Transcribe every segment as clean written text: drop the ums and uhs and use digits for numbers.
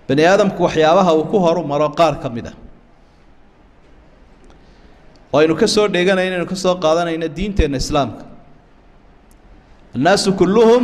Bani aadamku waxyaabaha uu ku horumaro qaar ka mid ah oo aynu ka soo dheeganayno, aynu ka soo qaadanayno diinteenna islaamka. Annaasu kulluhum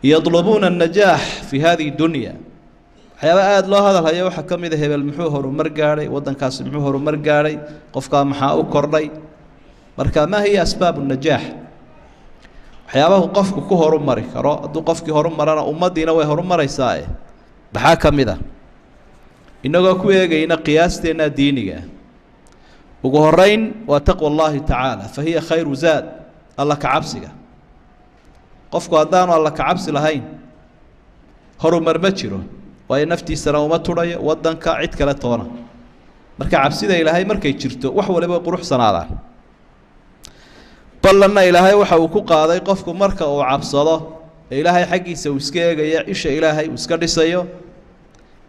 yadlubuuna annajaax fi hadihi dunya. Waxyaaba aada loo hadal hayo waxaa ka mid a hebel muxuu horumar gaadhay, waddankaasi muxuu horumar gaadhay, qofkaa maxaa u kordhay. Marka maa hiya asbaabu najaax? Waxyaabahu qofku ku horumari karo, hadduu qofkii horumarana ummaddiina way horumaraysaa, maxaa ka mid a? Innagoo ku eegayna qiyaasteenna diiniga, ugu horeyn waa taqwa allahi tacaala, fa hiya khayru zaad, alla ka cabsiga. Qofku haddaanu alla ka cabsi lahayn horumar ma jiro, waayo naftiisana uma tudhayo, waddanka, cid kale toona. Marka cabsida Ilaahay markay jirto wax waliba way quruxsanaadaan. Ballanna Ilaahay waxa uu ku qaaday qofku marka uu cabsado ee Ilaahay xaggiisa uu iska eegayo, isha Ilaahay uu iska dhisayo,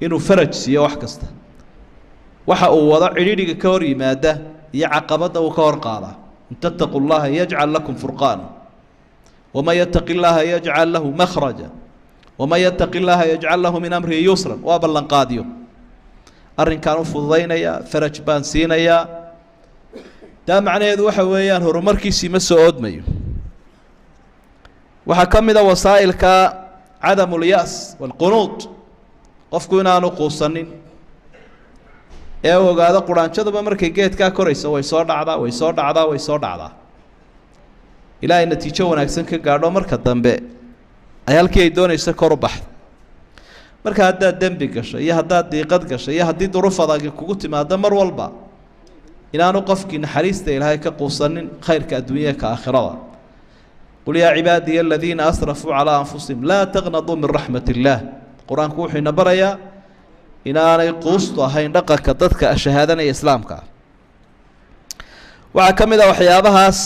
inuu faraj siiyo wax kasta waxa uu wado, cidhidhiga ka hor yimaada iyo caqabadda uu ka hor qaadaa. In tattaquu llaha yajcal lakum furqaana, waman yataqi llaha yajcal lahu makhraja, waman yataqi llaha yajcal lahu min amrihi yusran. Waa ballanqaadyo, arrinkaan u fududaynayaa, faraj baan siinayaa. Taa macnaheedu waxa weeyaan horumarkiisii ma soo oodmayo. Waxaa ka mid a wasaa'ilka cadamu lya's waalqunuud, qofku inaanu quusanin ee u ogaado quraanjaduba markay geedkaa korayso way soo dhacdaa, way soo dhacdaa, way soo dhacdaa, ilaa ay natiijo wanaagsan ka gaadho, marka dambe ay halkii ay doonayso kor u baxdo. Marka haddaad dembi gasho iyo haddaad diiqad gasho iyo haddii duruuf adagi kugu timaado, mar walba inaanu qofkii naxariista Ilaahay ka quusanin, khayrka adduunyada ka aakhirada. Qul yaa cibaadiya aladiina asrafuu calaa anfusihim laa taqnaduu min raxmat illaah. Qur-aanku wuxuu ina barayaa inaanay quustu ahayn dhaqanka dadka shahaadanaya islaamka ah. Waxaa ka mid ah waxyaabahaas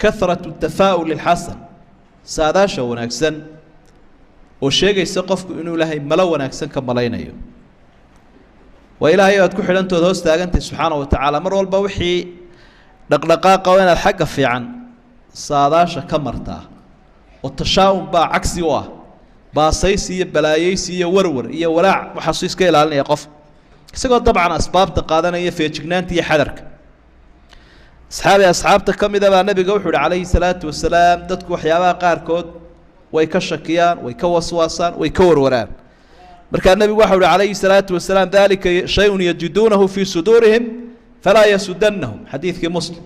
kahratu tafaa'ul ilxasan, saadaasha wanaagsan oo sheegaysa qofku inuu Ilaahay malo wanaagsan ka malaynayo. Waa Ilaahay aad ku xidhantood hoos taagantay subxaana wa tacaala. Mar walba wixii dhaqdhaqaaqa waa inaad xagga fiican saadaasha ka martaa, oo tashaa-um baa cagsi u ah baasaysi iyo balaayeysi iyo warwar iyo walaac. Waxaasuu iska ilaalinaya qof isagoo dabcan asbaabta qaadanaya, feejignaanta iyo xadarka. Asxaabi asxaabta ka mida baa nabiga wuxuu uhi calayhi salaatu wasalaam, dadku waxyaabaha qaarkood way ka shakiyaan, way ka waswaasaan, way ka warwaraan. Markaa nebigu waxau uhi calayhi salaatu wasalaam, dalika shayun yajiduunahu fii suduurihim falaa yasudanahum. Xadiidkii Muslim.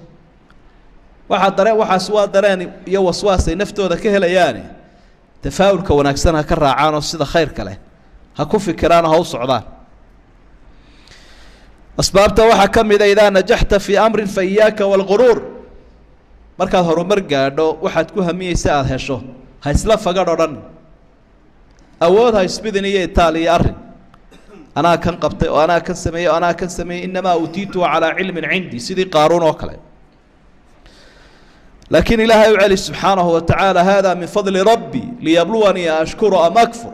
Waxaa dareen, waxaas waa dareen iyo waswaasay naftooda ka helayaane, tafaa'ulka wanaagsan ha ka raacaan oo sida khayrka leh ha ku fikiraan oo ha u socdaan. Asbaabta waxaa ka mida idaa najaxta fii amrin fa iyaaka waalguruur. Markaad horumar gaadho, waxaad ku hamiyeysa aada hesho, ha isla fagadh o dhan, awood ha isbidin iyo itaal iyo arrin anaa kan qabtay oo anaa kan sameeyey oo anaa kan sameeyey, innamaa uutiituhu calaa cilmin cindii, sidii Qaaruun oo kale. Laakiin Ilaahay u celi subxaanahu wa tacaala, hada min fadli rabbi liyabluwanii ashkuru am akfur.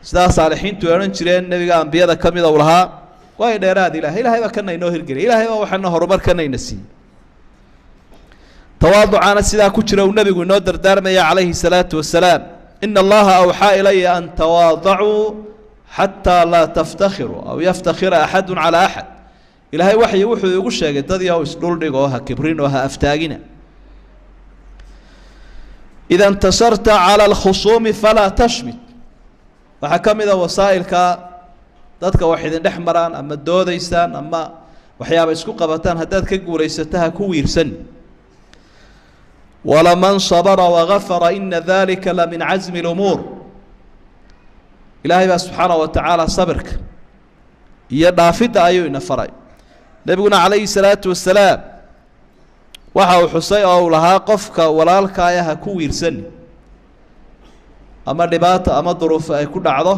Sidaa saalixiintu ay odhan jireen, nebiga ambiyada ka mida uu lahaa, waayo dheeraad Ilahay, Ilahay baa kana inoo hirgeliyay, Ilahay baa waxaana horumar kana ina siiyey. Tawaaducaana sidaa ku jira uu nebigu inoo dardaarmaya calayhi salaatu wasalaam, ina allaha awxaa ilaya an tawaadacuu xataa laa taftakhiruu aw yaftakhira axadu calaa axad. Ilaahay waxyi wuxuu igu sheegay, dad yahow, isdhuldhig oo ha kibrin oo ha aftaagina. Ida intasarta cala alkhusuumi falaa tashmit. Waxaa ka mid a wasaa'ilka, dadka wax idin dhex maraan ama doodaysaan ama waxyaaba isku qabataan, haddaad ka guulaysato ha ku wiirsan. Walaman sabra wagafara ina dalika la min casmi lumuur. Ilaahay baa subxaanaه wa tacaala sabirka iyo dhaafidda ayuu ina faray. Nebiguna calayhi salaatu wasalaam waxa uu xusay oo uu lahaa, qofka walaalkaaya ha ku wiirsani ama dhibaato ama duruufo ay ku dhacdo,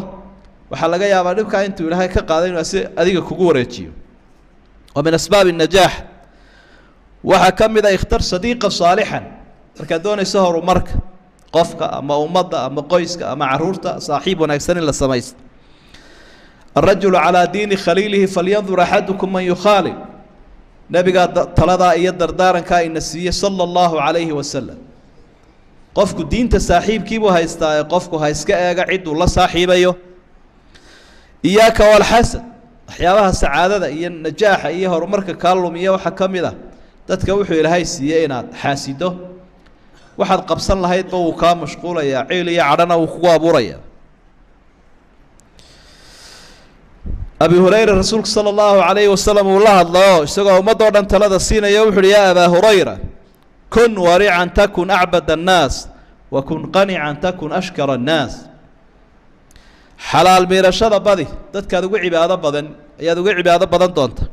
waxaa laga yaabaa dhibkaa intuu Ilaahay ka qaaday inuu si adiga kugu wareejiyo. Wa min asbaabi الnajaax waxaa ka mid a ikhtar sadiiqa saalixan. Markaad doonayso horumarka qofka ama ummadda ama qoyska ama caruurta, saaxiib wanaagsan in la samaysto. Alrajulu calaa diini khaliilihi falyandur axadukum man yukhaalil. Nebigaa taladaa iyo dardaarankaa ina siiyey sala allahu calayhi wasalam. Qofku diinta saaxiibkiibuu haystaa ee qofku ha iska eega cidduu la saaxiibayo. Iyaaka walxasad, waxyaabaha sacaadada iyo najaaxa iyo horumarka kaa lumiya waxaa ka mid ah dadka wuxuu ilaahay siiyey inaad xaasido. Waxaad qabsan lahaydba wuu kaa mashquulayaa, ciil iyo cadhana wuu kugu abuuraya. Abi Hurayra rasuulku sala allahu calayhi wasalam uu la hadlayo isagoo ummadoo dhan talada siinaya, wuxu uhi yaa abaa Hurayra, kun warican takun acbad annaas wa kun qanican takun ashkara annaas. Xalaal miirashada badi, dadkaad ugu cibaado badan ayaad uga cibaado badan doonta.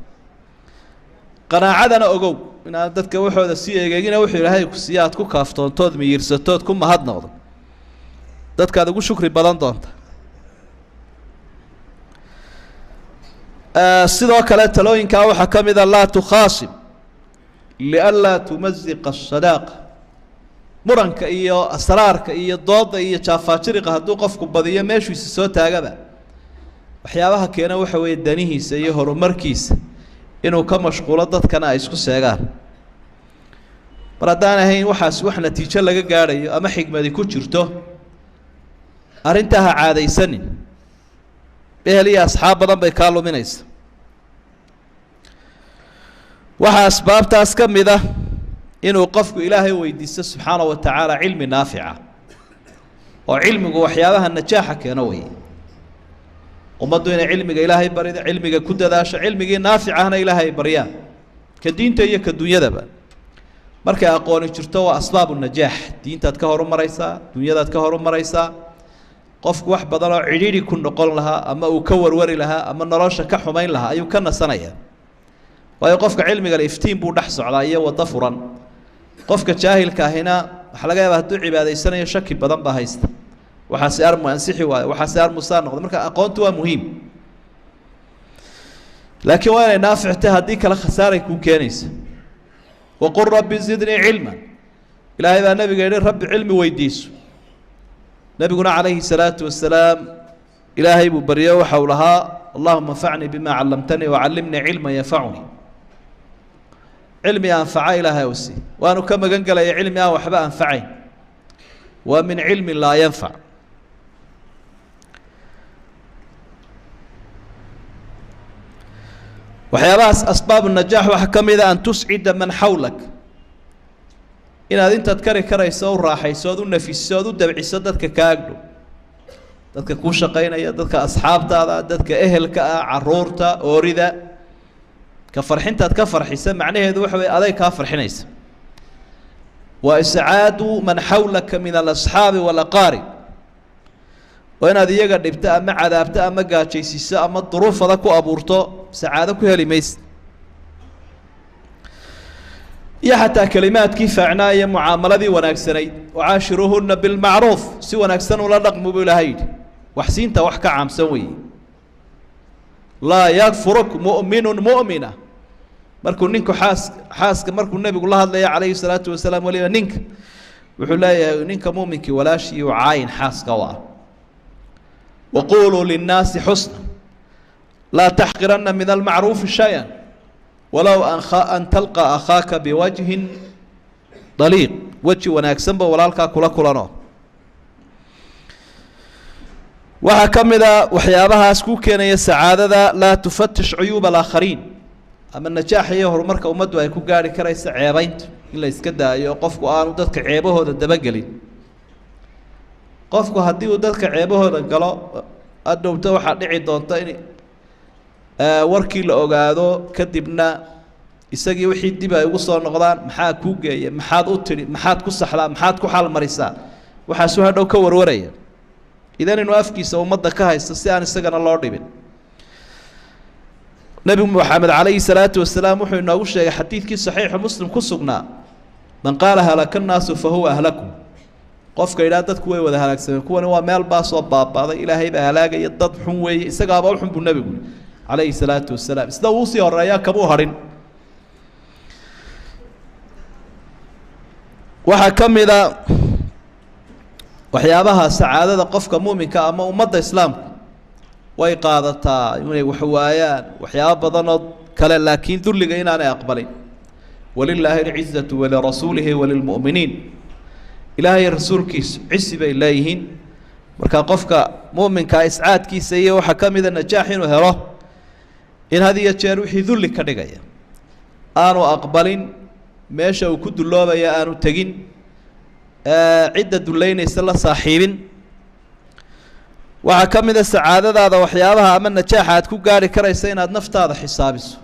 Qanaacadana ogow inaad dadka waxooda sii egeegina, wuxuu ilaahay ku siiya aad ku kaaftoontood miyirsatood ku mahadnoqdo, dadkaad ugu shukri badan doonta. Sidoo kale talooyinkaa waxaa ka mid a laa tukhaasim lianlaa tumaziqa asadaaqa. Muranka iyo asraarka iyo dooda iyo jaafaajiriqa hadduu qofku badiyo meeshuisa soo taagaba, waxyaabaha keena waxa weeye danihiisa iyo horumarkiisa inuu ka mashquulo, dadkana ay isku seegaan. Mar haddaan ahayn waxaas wax natiijo laga gaadhayo ama xigmadi ku jirto, arrintaa ha caadaysanin, ehel iyo asxaab badan bay kaa luminaysa. Waxaa asbaabtaas ka mid ah inuu qofku ilaahay weydiisto subxaana wa tacaala cilmi naafica, oo cilmigu waxyaabaha najaaxa keeno wey. Ummaddu inay cilmiga ilaahay barido, cilmiga ku dadaasho, cilmigii naaficahna ilaahay baryaan, ka diinta iyo ka dunyadaba. Markay aqooni jirto waa asbaabu najaax, diintaad ka horumaraysaa, dunyadaad ka horumaraysaa. Qofku wax badan oo cidhiidhi ku noqon lahaa ama uu ka warwari lahaa ama nolosha ka xumayn lahaa ayuu ka nasanaya. Waayo qofka cilmiga le iftiin buu dhex socdaa iyo waddo furan. Qofka jaahilka ahina waxaa laga yaabaa hadduu cibaadaysanayo shaki badan baa haysta, waxaase armu ansixi waayo, waxaase armusaa noqda. Marka aqoontu waa muhiim, laakiin waa inay naafic tahay, haddii kale khasaaray kuu keenaysa. Waqul rabbi zidnii cilman, ilaahay baa nabiga yihi rabbi cilmi weydiiso. Nabiguna calayhi salaatu wasalaam ilaahay buu baryo, waxa uu lahaa allahuma anfacnii bima callamtanii wacallimnii cilman yanfacunii. Cilmi anfaca ilaahay u sii, waanu ka magan gelaya cilmi aan waxba anfacayn, waa min cilmin laa yanfac. Waxyaabahaas asbaabu najaax waxaa ka mid a an tuscida man xawlak, inaad intaad kari karayso u raaxayso ood u nafiso ood u dabciso dadka kaa agdhow, dadka kuu shaqaynaya, dadka asxaabtaada, dadka ehelka ah, caruurta, oorida. Ka farxintaad ka farxisa macnaheedu waxa weye aday kaa farxinaysa. Waa iscaadu man xawlaka min alasxaabi walaqaarib, oo inaad iyaga dhibto ama cadaabto ama gaajaysiiso ama duruuf adag ku abuurto sacaado ku heli maysa. Iyo xataa kelimaadkii faacnaa iyo mucaamaladii wanaagsanayd, wacaashiruuhuna bilmacruuf, si wanaagsan ula dhaqmu buu ilaahay yidhi. Waxsiinta wax ka caamsan weeye. Laa yakfuruk mu'minun mu'mina, markuu ninku xaaska markuu nebigu la hadlaya calayhi salaatu wasalaam, weliba ninka wuxuu leeyahay ninka muuminkii walaashii u caayin xaaska u ah. Waquuluu linnaasi xusna laa taxqirana min almacruufi shay-an walow an talqa akhaaka biwajhin daliiq, weji wanaagsanba walaalkaa kula kulano. Waxaa ka mid a waxyaabahaas ku keenaya sacaadada laa tufatish cuyuuba alaakhariin, ama najaaxa iyo horumarka ummaddu ay ku gaarhi karaysa ceebaynta in la iska daayo, qofku aanu dadka ceebahooda dabagelin. Qofku haddii uu dadka ceebahooda galo, adhowta waxaa dhici doonta in warkii la ogaado, kadibna isagii wixii dib ay ugu soo noqdaan, maxaa kuu geeya, maxaad u tidhi, maxaad ku saxdaa, maxaad ku xalmarisaa, waxaasuu hadhow ka warwaraya. Idan inuu afkiisa ummadda ka haysto si aan isagana loo dhibin. Nebi Moxamed calayhi salaatu wasalaam wuxuu inoogu sheegay xadiidkii saxiixu Muslim ku sugnaa, man qaala halaka nnaasu fa huwa ahlaku. Qofka idhaha dadku way wada halaagsameen, kuwani waa meel baasoo baabaaday, ilaahay baa halaagaya, dad xun weeye, isagaaba u xun buu nebigu yihi calayhi salaatu wasalaam. Sida uu usii horeeyaa kamuu hadhin. Waxaa ka mid a waxyaabaha sacaadada qofka muuminka ama ummadda islaamku way qaadataa inay wax waayaan waxyaabo badanoo kale, laakiin dulliga inaanay aqbalin. Walilaahi alcizatu walirasuulihi walilmu'miniin, ilaahay rasuulkiisu cisi bay leeyihiin, Marka qofka mu'minkaa iscaadkiisa iyo waxaa ka mida najaax inuu helo in had iyo jeer wixii dulli ka dhigaya aanu aqbalin, meesha uu ku duloobaya aanu tegin, cidda dullaynaysa la saaxiibin. Waxaa ka mid a sacaadadaada waxyaabaha ama najaaxa aad ku gaari karaysa inaad naftaada xisaabiso.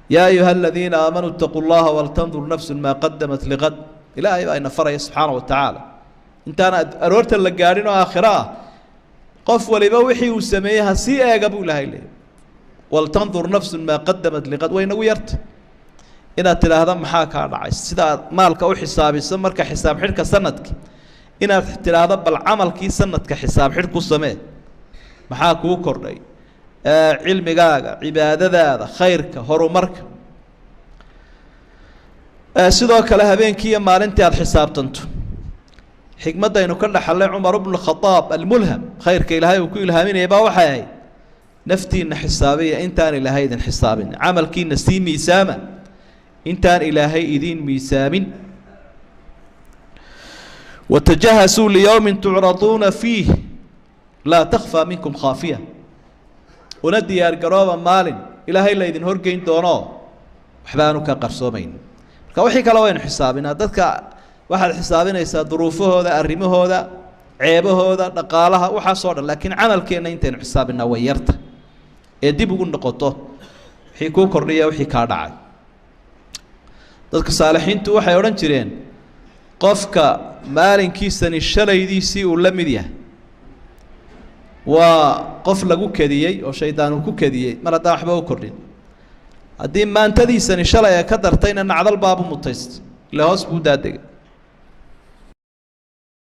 Yaa ayuha aladiina aamanuu itaquu llaha waltandur nafsun maa qadamat liqad. Ilaahay baa ina faraya subxaana wa tacaala intaan aroorta la gaadhin oo aakhiro ah, qof waliba wixii uu sameeyey ha sii eega buu ilaahay leeyay. Waltandur nafsun maa qadamat liqad. Way nagu yarta inaad tidhaahda maxaa kaa dhacay, sida aad maalka u xisaabiso marka xisaab xidhka sanadki, inaad tidhaahdo bal camalkii sanadka xisaab xidh ku samee, maxaa kuu kordhay cilmigaaga, cibaadadaada, khayrka, horumarka. Sidoo kale habeenkii iyo maalintii aada xisaabtanto. Xikmaddaynu ka dhaxalay Cumar bnu Khadaab almulham, khayrka ilaahay uu ku ilhaaminaya baa waxay ahayd naftiina xisaabiya intaan ilaahay idin xisaabin, camalkiina sii miisaama intaan ilaahay idiin miisaamin. Watajahasuu liyowmin tucraduuna fiih laa takfaa minkum khaafiya. Una diyaar garooba maalin ilaahay la idin horgeyn doono waxba aanu ka qarsoomayn. Marka wixii kale waynu xisaabinaa. Dadka waxaad xisaabinaysaa duruufahooda, arrimahooda, ceebahooda, dhaqaalaha, waxaasoo dhan, laakiin camalkeenna intaynu xisaabinaa way yarta ee dib ugu noqoto wixii kuu kordhiya wixii kaa dhacay. Dadka saalixiintu waxay odhan jireen qofka maalinkiisani shalaydiisii uu la mid yahay waa qof lagu kediyey oo shaydaan uu ku kediyey, mar haddaan waxba u kordhin. Haddii maantadiisani shalay ay ka dartayna nacdal baabu mutaystay, ila hoos buu daadegay.